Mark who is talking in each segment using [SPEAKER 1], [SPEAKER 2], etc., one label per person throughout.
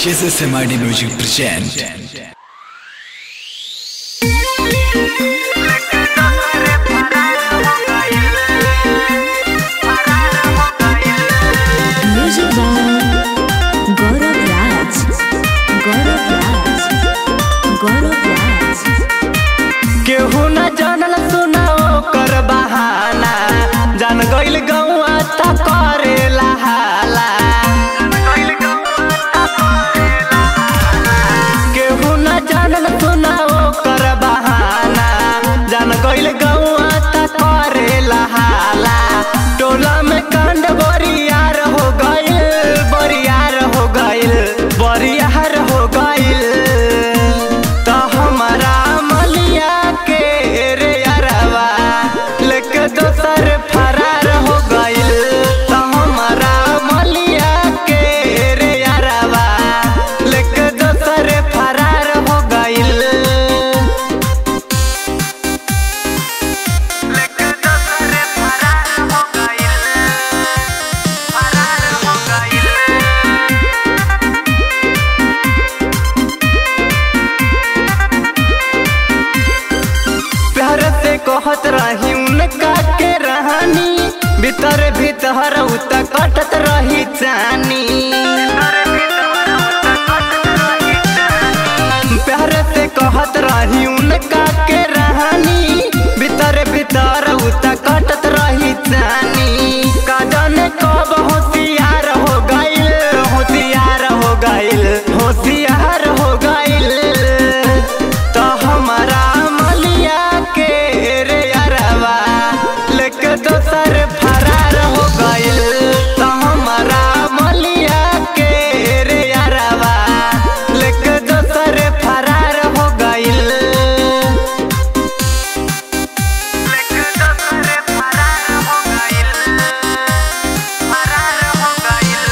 [SPEAKER 1] SSMID Music present.
[SPEAKER 2] Music by Gaurav Raj. Gaurav Raj. Gaurav Raj.
[SPEAKER 3] केहू न जानल सुना ओकर बहाना, जान गइल गौआ त करेला हाला। केहू न जानल सुना ओकर बहाना, जान गइल गौआ त करेला हाला। टोला में कांड बरियार हो गइल, बरियार हो गइल, बरियार हो गइल। त हमारा मलिया के रे अरवा लेके दोसर फरार हो गइल। त हमारा मलिया के रे अरवा लेके दोसर फरार हो गइल। लेके दोसर फरार हो गइल, फरार हो गइल। प्यार से कहत रही उनका के रहनी, भीतर भीतर उत कटत रही चानी। प्यार से कहत रही उनका के रहनी, भीतर भीतर उत कटत रही चानी। का जाने कब होशियार हो गइल, होशियार हो गइल, होशियार हो गइल। तो हमारा मलिया के रे अरवा लेके दोसर फरार हो गइल। तो हमारा मलिया के रे अरवा लेके दोसर फरार हो गइल। लेके दोसर फरार हो गइल, फरार हो गइल।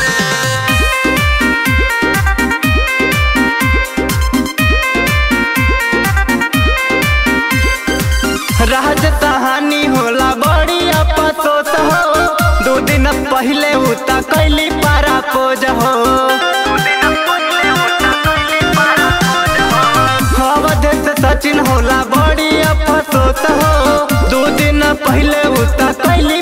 [SPEAKER 3] राज कहानी होला बड़ी अफसोस हो, दो दिन पहले उता कैली पारा पोज हो। अवधेश सचिन होला बड़ी अफसोस हो, दो दिन पहले उता कैली